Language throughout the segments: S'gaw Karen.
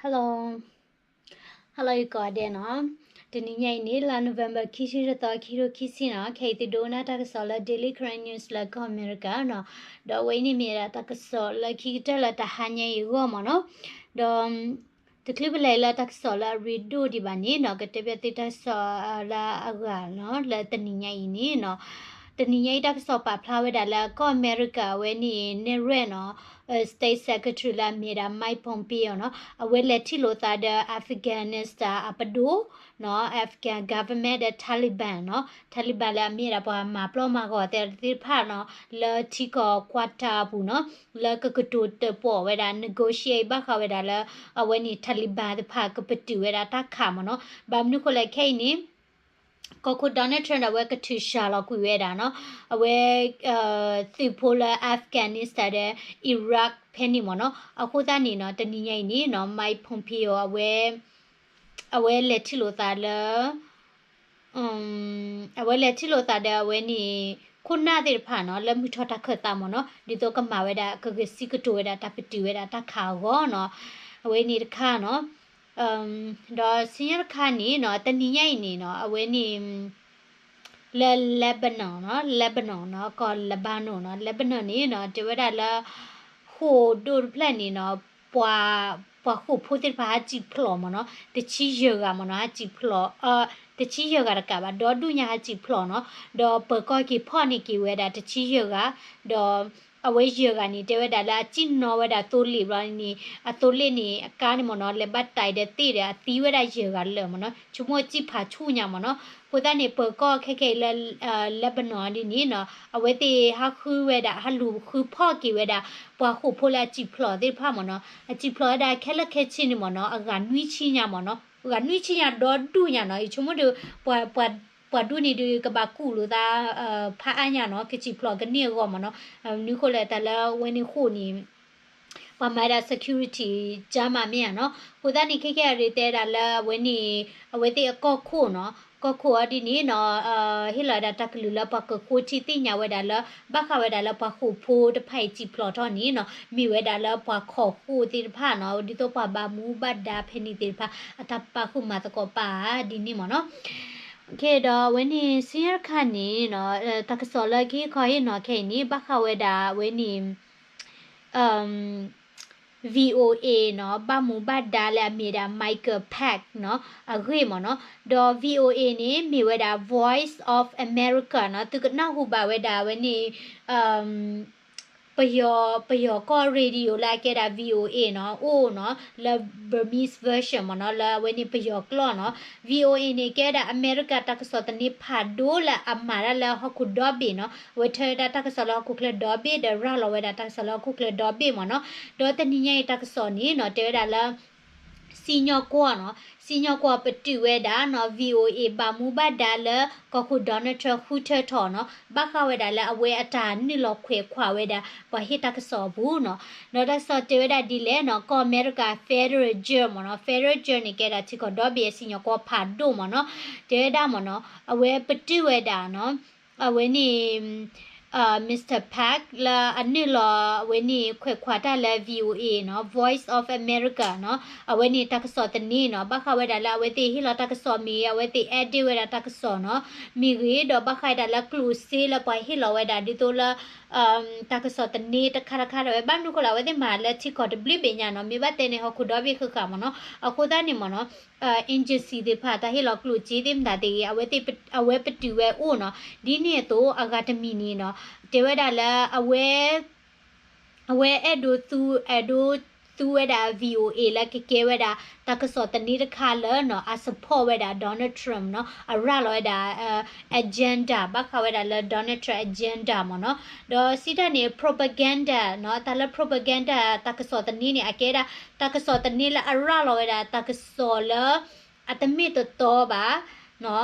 Hello, hello ယကိးဂၤဒဲးနီၤ. တနံၤညါအံၤန့ၣ် လါ November ခံဆံတသီ ခံကထိခံဆံနီၤ. ခဲအံၤသုဒိကနၣ်တၢ်ကစီၣ်လၢ Daily Karen News လၢကီၢ်အမဲရကၤနီၤ. ဒီးအဝဲအံၤန့ၣ်မ့ၢ်ဒၣ်တၢ်ကစီၣ်လၢခံကတၢၢ်လၢတဟါညါအံၤအဂီၢ်မ့ၢ်နီၤ. ဒီး တချုးပလဲၤလၢတၢ်ကစီၣ်လၢအရ့ဒိၣ်ဒံးဘၣ်န့ၣ်နီၤ, ကတဲဘၣ်သုတၢ်ကစီၣ်လၢအဂၤနီၤ လၢတနံၤညါအံၤန့ၣ်နီၤ. တနံၤညါအံၤတၢ်ကစီၣ်ပာ်ဖျါဝဲဒၣ်လၢကီၢ်အမဲရကၤအဝဲန့ၣ် နဲၣ်ရွဲၣ်နီၤ State Secretary လၢအမ့ၢ်ဒၣ် Mike Pompeo နီၤ, အဝဲလဲၤထံၣ်လိာ်သးဒီး Afghanistan အပဒိၣ်နီၤ, Afghan government ဒီး Taliban နီၤ, Taliban လၢအမ့ၢ်ဒၣ်ပှၤမၤပျီမၤဂီၤသ့ၣ်တဖၣ်နီၤ, လၢထံကီၢ် Quetta အပူၤနီၤ, လၢကကတိၤတၢၣ်ပီၣ်ဝဲဒၣ် negotiate ဘၣ်ဃးဝဲဒၣ်လၢ အဝဲန့ၣ် Taliban တဖၣ်ကပတုာ်ဝဲဒၣ်တၢ်ခးမ့ၢ်နီၤ. ဘၣ်မနုၤဃိလဲၣ်ခဲအံၤန့ၣ် ကီၢ်ခိၣ် Donald Trump ဒီးအဝဲကထုးစှၤလီၤကွံာ်ဝဲဒၣ်နီၤ, အဝဲ သုးဖိလၢ Afghanistan ဒီး Iraq ဖဲန့ၣ်မ့ၢ်နီၤ. အဃိသတးန့ၣ်နီၤ တနံၤညါအံၤန့ၣ်နီၤ Mike Pompeo အဝဲ အဝဲလဲၤထံၣ်လိာ်သးလၢ အဝဲလဲၤထံၣ်လိာ်သးဒီးအဝဲန့ၣ် ခိၣ်နၢ်သ့ၣ်တဖၣ်နီၤ လၢမုၢ်ထီၣ်တၢ်ခၢၣ်သးမ့ၢ်နီၤ, ဒ်သိးကမၤဝဲဒၣ် ကဂဲၤစံးကတိၤဝဲဒၣ် တၢ်ပတုာ်ဝဲဒၣ်တၢ်ခးအဂီၢ်နီၤ. အဝဲန့ၣ်တခါနီၤ. ဒီးဆူညါတခါန့ၣ်နီၤ တနံၤညါအံၤန့ၣ်နီၤ အဝဲန့ၣ် လၢ Lebanon နီၤ, Lebanon နီၤ, ကီၢ် Lebanon နီၤ, Lebanon န့ၣ်နီၤ တဲဝဲဒၣ်လၢ ဃိာ်ဒိၣ်တဖျၢၣ်န့ၣ်နီၤ ပှၤ ပှၤဃိာ်ဖိသ့ၣ်တဖၣ်ဟးစံၣ်ဖျိးမ့ၢ်နီၤ, တဆံယဲၢ်ဂၤမ့ၢ်နီၤ, ဟးစံၣ်ဖျိး တဆံယဲၢ်ဂၤတကးဘၣ်, ဒီဒူၣ်ညါဟးစံၣ်ဖျိးနီၤ, ဒီးပၢၤကီၢ်က့ၤဖီၣ်န့ၢ်က့ၤဝဲဒၣ်တဆံယဲၢ်ဂၤ, ဒီးအဝဲယဲၢ်ဂၤန့ၣ် တဲဝဲဒၣ်လၢအစံၣ်နီၤဝဲဒၣ်သိလ့ၣ်ဘျီန့ၣ် အသိလ့ၣ်န့ၣ် အကါန့ၣ်မ့ၢ်နီၤ လဲၤဘၣ်တၢ်ဒီးသ့ၣ်ဒီး အသံဝဲဒၣ်ယဲၢ်ဂၤလၢာ်မ့ၢ်နီၤ, ဆိကမိၣ်စံၣ်ဖးဆူၣ်ညါမ့ၢ်နီၤ. အဃိသတးန့ၣ် ပၢၤကီၢ်ခဲခဲအံၤလၢ Lebanon ဒ်န့ၣ်နီၤ အဝဲသ့ၣ်ဟးဃုဝဲဒၣ် ဟးလူၤဃုဖီၣ်က့ၤဝဲဒၣ် ပှၤဃိာ်ဖိလၢအစံၣ်ဖျိးသ့ၣ်တဖၣ်မ့ၢ်နီၤ, အစံၣ်ဖျိးဝဲဒၣ်ခဲလၢာ်ခဲဆ့န့ၣ်မ့ၢ်နီၤ အဂၤနွံဆံညါမ့ၢ်နီၤ, ဂၤနွံဆံညါဒီဒူၣ်ညါနီၤ, ယဆိကမိၣ်ဒီး ပှၤ ပှၤဒူၣ်န့ၣ်ဒီးကဘၣ်ကူၣ်လိာ်သး ဖးအါညါနီၤ, ကစံၣ်ဖျိးကန့ၢ်အဂီၢ်မ့ၢ်နီၤ, မနုၤဃိလဲၣ်တၢ်လၢအဝဲန့ၣ်ဃိာ်န့ၣ် ပှၤမၤဝဲဒၣ် security ကါမးမ့ၢ်ဧါနီၤ. အဃိသတးန့ၣ် ခဲကဲအရ့တဲဒၣ်လၢအဝဲန့ၣ် အဝဲသ့ၣ်အကီၢ်ခိၣ်နီၤ, ကီၢ်ခိၣ်အီၤဒ်န့ၣ်နီၤ ဟ့ၣ်လီၤဝဲဒၣ်တၢ်ကလုၢ်လၢပှၤကဃိထံသ့ၣ်ညါဝဲဒၣ်လၢ ဘၣ်ဃးဝဲဒၣ်လၢပှၤဃိာ်ဖိတဖၣ်အံၤစံၣ်ဖျိးထီၣ်န့ၣ်နီၤ မ့ၢ်ဝဲဒၣ်လၢပှၤခီၣ်ဃိာ်သ့ၣ်တဖၣ်နီၤ, ဒ်သိးပှၤဘၣ်မူဘၣ်ဒါဖဲန့ၣ်သ့ၣ်တဖၣ် အတၢ်ပာ်ဃုာ်မၤသကိးပာ်ဧါဒ်န့ၣ်မ့ၢ်နီၤ. ကဲဒီးအဝဲန့ၣ် ဆူညါတခါန့ၣ်နီၤ တၢ်ကစီၣ်လၢခံခီဟ့ၣ်နီၤခဲအံၤန့ၣ် ဘၣ်ဃးဝဲဒၣ်အဝဲန့ၣ် VOA နီၤ ဘၣ်မူဘၣ်ဒါလၢအမ့ၢ်ဒၣ် Michael Pack နီၤ အဂ့ၢ်မ့ၢ်နီၤ, ဒီး VOA န့ၣ် မ့ၢ်ဝဲဒၣ် Voice of America နီၤ, သုကနၢ်ဟူဘၣ်ဝဲဒၣ်ဝဲန့ၣ် ပယီၤ ပယီၤကီၢ် radio လၢအကဲဒၣ် VOA နီၤ အိၣ်နီၤ လၢ Burmese version မ့ၢ်နီၤ လၢအဝဲန့ၣ်ပယီၤကျိာ်နီၤ, VOA န့ၣ် ကဲဒၣ်အမဲရကၤတၢ်ကစီၣ်သန့ဖးဒိၣ်လၢအမၤတၢ်လၢဟီၣ်ခိၣ်ဒီဘ့ၣ်နီၤ, အဝဲထၢဝဲဒၣ်တၢ်ကစီၣ်လၢဟီၣ်ခိၣ်ချၢဒီဘ့ၣ်ဒီးရၤလီၤဝဲဒၣ်တၢ်ကစီၣ်လၢဟီၣ်ခိၣ်ချၢဒီဘ့ၣ်မ့ၢ်နီၤ, ဒီးတနံၤညါအံၤတၢ်ကစီၣ်န့ၣ်နီၤ တဲဝဲဒၣ်လၢ စံၣ်ညီၣ်ကွီၢ်နီၤ, စံၣ်ညီၣ်ကွီၢ်ပတုာ်ဝဲဒၣ်နီၤ VOA ဘၣ်မူဘၣ်ဒါလၢ ကီၢ်ခိၣ် Donald Trump ဃုထၢထီၣ်နီၤ, ဘၣ်ဃးဝဲဒၣ်လၢအဝဲအတၢ်နုာ်လီၤခွဲးခွးဝဲဒၣ် ပှၤဟ့ၣ်တၢ်ကစီၣ်အပူၤနီၤ, ဒီးတၢ်ကစီၣ်တဲဝဲဒၣ်ဒ်လဲၣ်နီၤ, ကီၢ်အမဲရကၤ federal judge မ့ၢ်နီၤ, federal judge န့ၣ် ကဲဒၣ်ထံကီၢ်ဒီဘ့ၣ်အစံၣ်ညီၣ်ကွီၢ်ဖးဒိၣ်မ့ၢ်နီၤ, တဲဝဲဒၣ်မ့ၢ်နီၤ, အဝဲပတုာ်ဝဲဒၣ်နီၤ အဝဲန့ၣ် Mister Pack လၢအနုာ်လီၤအဝဲန့ၣ်ခွဲးခွးတၢ်လၢ VOA နီၤ, Voice of America နီၤ, အဝဲန့ၣ်တၢ်ကစီၣ်သန့နီၤ, ဘၣ်ဃးဝဲဒၣ်လၢအဝဲသ့ၣ်ဟ့ၣ်လီၤတၢ်ကစီၣ်မ့ၢ်ဂ့ၤ, အဝဲသ့ၣ် edit ဝဲဒၣ်တၢ်ကစီၣ်နီၤ, မ့ၢ်ဂ့ၤ, ဒီးဘၣ်ဃးဝဲဒၣ်လၢကျိၣ်စ့လၢပှၤဟ့ၣ်လီၤဝဲဒၣ်ဒ်သိးလၢ တၢ်ကစီၣ်သန့တခါတခါဒၣ်ဝဲ, ဘၣ်မနုၤဃိလၢအဝဲသ့ၣ်မၤလၢထံကီၢ်တဘျုးဘ့ၣ်ညါနီၤ, မ့ၢ်ဘၣ်တဲန့ၣ် ဟီၣ်ခိၣ်ဒီဘ့ၣ်ဃၣ်ဃၣ်မ့ၢ်နီၤ, အဃိသတးန့ၣ်မ့ၢ်နီၤ agency သ့ၣ်တဖၣ် တၢ်ဟ့ၣ်လီၤကျိၣ်စ့သ့ၣ်မတၤသ့ၣ်ဂ့ၤ, အဝဲပတုာ်ဝဲအိၣ်နီၤ, ဒ်န့ၣ်အသိးအဂၤတမံၤန့ၣ်နီၤ, တဲဝဲဒၣ်လၢအဝဲ အဝဲအဲၣ်ဒိးသူ အဲၣ်ဒိးသူဝဲဒၣ် VOA လၢကကဲဝဲဒၣ် တၢ်ကစီၣ်သန့တခါလၢနီၤ, အ support ဝဲဒၣ် Donald Trump နီၤ, အရၤလီၤဝဲဒၣ် agenda ဘၣ်ဃးဝဲဒၣ်လၢ Donald Trump agenda မ့ၢ်နီၤ, ဒီးစံးတၢ်န့ၣ် propaganda နီၤ, တၢ်လၢ propaganda တၢ်ကစီၣ်သန့န့ၣ် အကဲဒၣ် တၢ်ကစီၣ်သန့လၢအရၤလီၤဝဲဒၣ် တၢ်ကစီၣ်လၢ အတမ့ၢ်တတီဘၣ်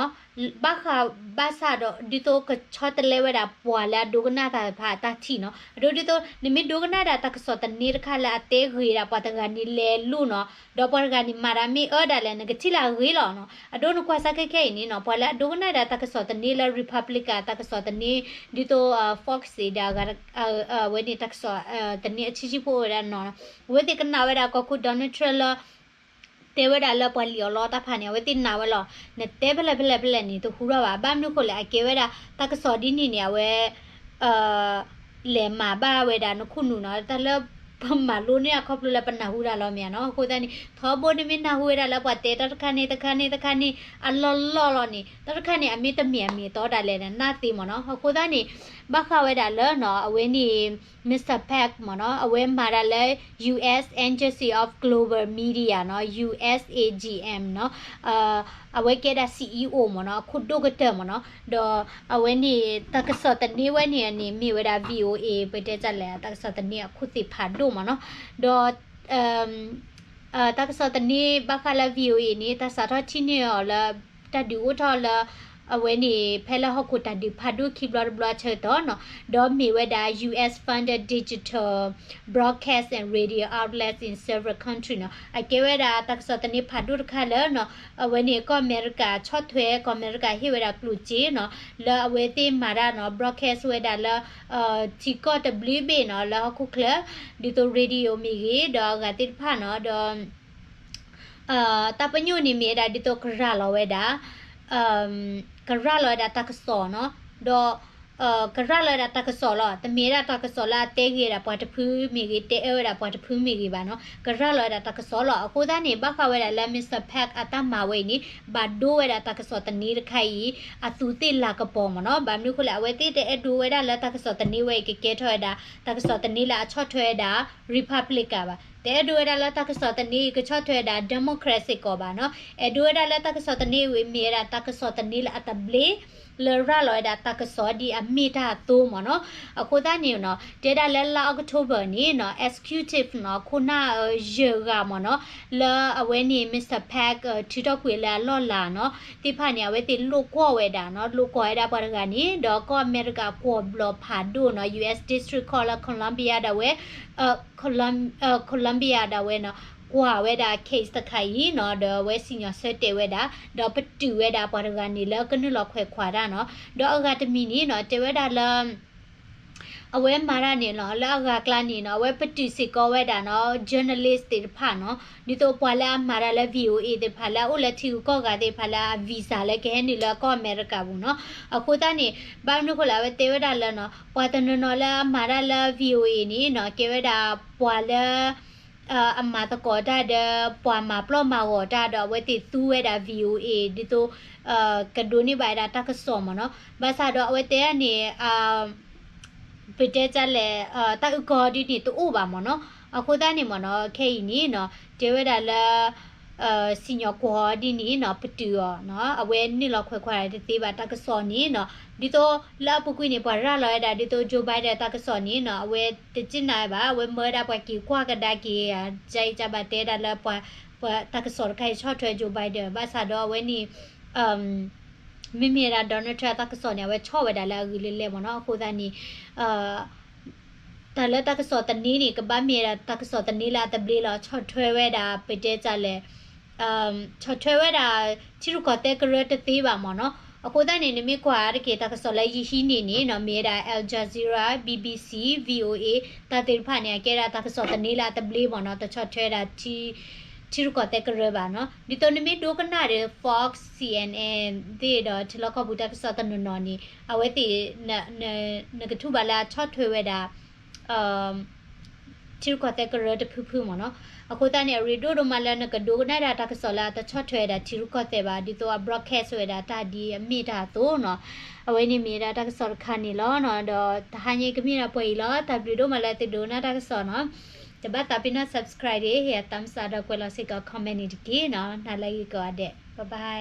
ဘၣ်ဃးဘၣ်ဆၣ်ဒီး ဒ်သိးကဆီတလဲဝဲဒၣ်ပှၤလၢအဒိကနၣ်တၢ်တဖၣ်အတၢ်ထံၣ်နီၤ, အဒိဒ်သိး နမ့ၢ်ဒိကနၣ်ဒၣ်တၢ်ကစီၣ်သန့တခါလၢအတဲဂ့ၤဒၣ်ပှၤတဂၤန့ၣ်လဲၤလိၤနီၤ, ဒီးပှၤတဂၤန့ၣ်မၤတၢ်မ့ၢ်အၢဒၣ်လဲာ် နကထံၣ်လၢအဂ့ၤလီၤနီၤ, အဒိနကွၢ်စၢ်ခဲခဲအံၤန့ၣ်နီၤ, ပှၤလၢအဒိကနၣ်ဒၣ်တၢ်ကစီၣ်သန့လၢ Republican တၢ်ကစီၣ်သန့ ဒ်သိး Fox ဒီး အဝဲန့ၣ်တၢ်ကစီၣ်သန့အဆံးဆံးဖိဝဲဒၣ်နီၤ, အဝဲသ့ၣ်ကနၣ်ဝဲဒၣ်ကီၢ်ခိၣ် Donald Trump လၢ တဲဝဲဒၣ်လၢပှၤလံၣ်အီၣ်လီတၢ်ဖးန့ၣ် အဝဲသ့ၣ်နာ်ဝဲလီၤ. နတဲဖဲလဲၣ်ဖဲလဲၣ်ဖဲလဲၣ်န့ၣ် တဟူထီၣ်ဘၣ်. ဘၣ်မနုၤဃိလဲၣ် အကဲဝဲဒၣ်တၢ်ကစီၣ်ဒ်န့ၣ်န့ၣ် အဝဲ လဲၤမၤဘၣ်ဝဲဒၣ်နခိၣ်နူာ်နီၤ, တၢ်လၢပမၤလိန့ၢ်အခီဖျိလၢပနၢ်ဟူတၢ်လီၤမ့ၢ်ဧါနီၤ. အဃိသတးန့ၣ် ထီဘိနမ့ၢ်နၢ်ဟူဝဲဒၣ်လၢပှၤတဲတၢ်တခါန့ၣ်တခါန့ၣ်တခါန့ၣ် အလီၢ်လီၢ်လီၤန့ၣ် တၢ်တခါန့ၣ် အမ့ၢ်တမ့ၢ်အမ့ၢ်အတီဒၣ်လဲာ်န့ၣ် နၢ်သ့မ့ၢ်နီၤ. အဃိသတးန့ၣ် ဘၣ်ဃးဝဲဒၣ်လၢနီၤ အဝဲန့ၣ် Mister Pack မ့ၢ်နီၤ, အဝဲမၤတၢ်လၢ U S Agency of Global Media နီၤ, U S A G M နီၤ, အဝဲကဲဒၣ် C E O မ့ၢ်နီၤ, အခိၣ်ဒိၣ်ကတၢၢ်မ့ၢ်နီၤ. ဒီးအဝဲန့ၣ် တၢ်ကစီၣ်သန့ဝဲန့ၣ်န့ၣ် မ့ၢ်ဝဲဒၣ် V O A ပတဲတၢ်လဲၣ် တၢ်ကစီၣ်သန့အခိၣ်သ့ၣ်ဖးဒိၣ်မ့ၢ်နီၤ. ဒီး တၢ်ကစီၣ်သန့ဘၣ်ဃးလၢ V O A န့ၣ် တၢ်စးထီၣ်ထံၣ်န့ၢ်အီၤလၢ တၢ်ဒုးအိၣ်ထီၣ်လၢ အဝဲန့ၣ် ဖဲလၢဟီၣ်ခိၣ်တၢ်ဒုးဖးဒိၣ်ခံဘျီတဘျီအဆၢကတီၢ်နီၤ, ဒီးမ့ၢ်ဝဲဒၣ် U S funded digital broadcast and radio outlets in several countries နီၤ. အကဲဝဲဒၣ်တၢ်ကစီၣ်သန့ဖးဒိၣ်တခါလၢနီၤ, အဝဲန့ၣ်ကီၢ်အမဲရကၤဆီၣ်ထွဲ ကီၢ်အမဲရကၤဟ့ၣ်ဝဲဒၣ်ကျိၣ်စ့နီၤ, လၢအဝဲသ့ၣ်မၤတၢ်နီၤ broadcast ဝဲဒၣ်လၢ ထံကီၢ်တဘျုးဘ့ၣ်နီၤ လၢဟီၣ်ခိၣ်ချၢ ဒ်သိး radio မ့ၢ်ဂ့ၤ ဒီးအဂၤသ့ၣ်တဖၣ်နီၤ, ဒီး တၢ်ပညိၣ်န့ၣ်မ့ၢ်ဝဲဒၣ်ဒ်သိးကရၤလီၤဝဲဒၣ် ကရၤလီၤဝဲဒၣ်တၢ်ကစီၣ်နီၤ, ဒီး ကရၤလီၤဝဲဒၣ်တၢ်ကစီၣ်လီၤ. တမ့ၢ်ဝဲဒၣ်တၢ်ကစီၣ်လၢအတဲဂ့ၤဝဲဒၣ်ပှၤတဖုမ့ၢ်ဂ့ၤ တဲအၢဝဲဒၣ်ပှၤတဖုမ့ၢ်ဂ့ၤဘၣ်နီၤ, ကရၤလီၤဝဲဒၣ်တၢ်ကစီၣ်လီၤ. အဃိသတးန့ၣ် ဘၣ်ဃးဝဲဒၣ်လၢ Mister Pack အတၢ်မၤဝဲအံၤန့ၣ် ဘၣ်ဒိဝဲဒၣ်တၢ်ကစီၣ်သန့တခါအံၤ အသူးသ့ၣ်လၤကပီၤမ့ၢ်နီၤ. ဘၣ်မနုၤအဃိလဲၣ် အဝဲသ့ၣ်တအဲၣ်ဒိးဝဲဒၣ်လၢတၢ်ကစီၣ်သန့ဝဲအံၤ ကကဲထီၣ်ဝဲဒၣ် တၢ်ကစီၣ်သန့လၢအဆီၣ်ထွဲဝဲဒၣ် Republican ဘၣ်. တအဲၣ်ဒိးဝဲဒၣ်လၢတၢ်ကစီၣ်သန့အံၤ ကဆီၣ်ထွဲဝဲဒၣ် Democrat စ့ၢ်ကီးဘၣ်နီၤ. အဲၣ်ဒိးဝဲဒၣ်လၢတၢ်ကစီၣ်သန့အံၤ မ့ၢ်ဝဲဒၣ်တၢ်ကစီၣ်သန့လၢအသဘျ့ လၢရၤလီၤဝဲဒၣ်တၢ်ကစီၣ်ဒ်အမ့ၢ်တၢ်အသိးမ့ၢ်နီၤ. အဃိသတးန့ၣ်နီၤ တဲဒၣ်လၢလါ October န့ၣ်နီၤ executive နီၤ ခိၣ်နၢ်ယဲၢ်ဂၤမ့ၢ်နီၤ လၢအဝဲန့ၣ် Mister Pack ထုးထီၣ်ကွံာ်လၢအလီၢ်လၤနီၤ သ့ၣ်တဖၣ်န့ၣ် အဝဲသ့ၣ်လိာ်ကွီၢ်ဝဲဒၣ်နီၤ လိာ်ကွီၢ်ဝဲဒၣ်ပှၤတဂၤန့ၣ် ဒီးကီၢ်အမဲရကၤကွီၢ်ဘျီၣ်ဖးဒိၣ်နီၤ U S District Court လၢ Columbia ဒၣ်ဝဲ Columbia ဒၣ်ဝဲနီၤ ကွၢ်ဝဲဒၣ် case တခါအံၤနီၤ ဒီးအဝဲစံၣ်ညီၣ်ဆၢတဲာ်ဝဲဒၣ် ဒီးပတုာ်ဝဲဒၣ်ပှၤတဂၤန့ၣ်လၢကနုာ်လီၤခွဲးခွါတၢ်နီၤ ဒီးအဂၤတမံၤန့ၣ်နီၤ တဲဝဲဒၣ်လၢ အဝဲမၤတၢ်န့ၣ်နီၤ လၢအဂၤကျါန့ၣ်နီၤ အဝဲပတုာ်စ့ၢ်ကီးဝဲဒၣ်နီၤ journalist သ့ၣ်တဖၣ်နီၤ ဒ်သိးပှၤလၢအမၤတၢ်လၢ V O A သ့ၣ်တဖၣ် လၢအအိၣ်လၢထံဂုၤကီၢ်ဂၤသ့ၣ်တဖၣ် လၢအ visa လၢကဟဲနုာ်လၢကီၢ်အမဲရကၤပူၤနီၤ အဃိသတးန့ၣ် ဘၣ်မနုၤအဃိလဲၣ် အဝဲတဲဝဲဒၣ်လၢနီၤ ပှၤတနီၤနီၤလၢအမၤတၢ်လၢ V O A န့ၣ်နီၤ ကဲဝဲဒၣ်ပှၤလၢ အမၤသကိးတၢ်ဒီး ပှၤမၤပျီၢ်မၤဂီၤတၢ်ဒီး အဝဲသ့ၣ်သူဝဲဒၣ် V O A ဒ်သိး ကဒိးန့ၢ်ဘၣ်ဝဲဒၣ်တၢ်ကစီၣ်မ့ၢ်နီၤ ဘၣ်ဆၣ်ဒီးအဝဲတဲဒၣ်န့ၣ် ပတဲတၢ်လဲၣ် တၢ်အုၣ်ကီၤဒ်န့ၣ်တအိၣ်ဘၣ်မ့ၢ်နီၤ အဃိသတးန့ၣ်မ့ၢ်နီၤ ခဲအံၤန့ၣ်နီၤ တဲဝဲဒၣ်လၢ စံၣ်ညီၣ်ကွီၢ်ဒ်န့ၣ်နီၤ ပတုာ်အီၤနီၤ အဝဲနုာ်လီၤခွဲးခွါတသ့ဘၣ်တၢ်ကစီၣ်န့ၣ်နီၤ ဒ်သိးလၢအပူၤကွံာ်န့ၣ် ပှၤရၤလီၤဝဲဒၣ် ဒ်သိး Joe Biden တၢ်ကစီၣ်န့ၣ်နီၤ အဝဲတစ့ၢ်နၤဘၣ် အဝဲမၢဝဲဒၣ်ပှၤက့ၤကွၢ်ကဒါက့ၤ ကါအံၤကါဘၣ်တဲဒၣ်လၢပှၤ တၢ်ကစီၣ်တခါအံၤဆီၣ်ထွဲ Joe Biden ဘၣ်ဆၣ်ဒီးအဝဲန့ၣ် မ့မ့ၢ်ဝဲဒၣ် Donald Trump တၢ်ကစီၣ်န့ၣ် အဝဲဆီၣ်ဝဲဒၣ်လၢအဂ့ၤလၢလဲၣ်မ့ၢ်နီၤ အဃိသတးန့ၣ် တၢ်လၢတၢ်ကစီၣ်သန့န့ၣ် ကဘၣ်မ့ၢ်ဝဲဒၣ်တၢ်ကစီၣ်သန့လၢအသဘျ့လီၤ ဆီၣ်ထွဲဝဲဒၣ် ပတဲတၢ်လဲၣ် ဆီၣ်ထွဲဝဲဒၣ် ထံရူၢ်ကီၢ်သဲးကရၢတသ့ဘၣ်မ့ၢ်နီၤ အဃိသတးန့ၣ် နမ့ၢ်ကွၢ်တက့ၢ်တၢ်ကစီၣ်လၢယဟံးန့ၢ်န့ၣ်နီၤ မ့ၢ်ဝဲဒၣ် Al Jazeera, B B C, V O A တၢ်သ့ၣ်တဖၣ်န့ၣ် အကဲဒၣ်တၢ်ကစီၣ်သန့လၢအသဘျ့မ့ၢ်နီၤ တဆီၣ်ထွဲဒၣ် ထံရူၢ်ကီၢ်သဲးကရၢဘၣ်နီၤ ဒ်သိးနမ့ၢ်ဒိကနၣ်ဒီး Fox, C N N သ့ၣ်ဒီး ထံလီၢ်ကီၢ်ပူၤတၢ်ကစီၣ်တနီၤနီၤန့ၣ် အဝဲသ့ၣ် နကထူၣ်ဘၣ်လၢအဆီၣ်ထွဲဝဲဒၣ် ထံရူၢ်ကီၢ်သဲးကရၢတဖုဖုမ့ၢ်နီၤ အဃိသတးန့ၣ် အရ့ဒိၣ်ဒိၣ်မးလၢနကဒိကနၣ်ဒၣ်တၢ်ကစီၣ်လၢအတဆီၣ်ထွဲဝဲဒၣ်ထံရူၢ်ကီၢ်သဲးဘၣ် ဒ်သိးအ broadcast ဝဲဒၣ်တၢ်ဒ်အမ့ၢ်တၢ်အသိးနီၤ အဝဲန့ၣ်မ့ၢ်ဝဲဒၣ်တၢ်ကစီၣ်တခါန့ၣ်လီၤနီၤ ဒီးတဟါညါကမ့ၢ်ဒၣ်ပှဲၤအံၤလီၤ တၢ်ဘျုးဒိၣ်မးလၢသုဒိကနၣ်တၢ်ကစီၣ်နီၤ တဘၣ်သးပ့ၤနီၣ် subscribe ဒီး ဟ့ၣ် thumbs up ဒီးကွဲးလီၤစ့ၢ်ကီး comment န့ၣ်တက့ၢ်နီၤ နၤလၢဂ့ၤကိးဂၤဒဲး bye bye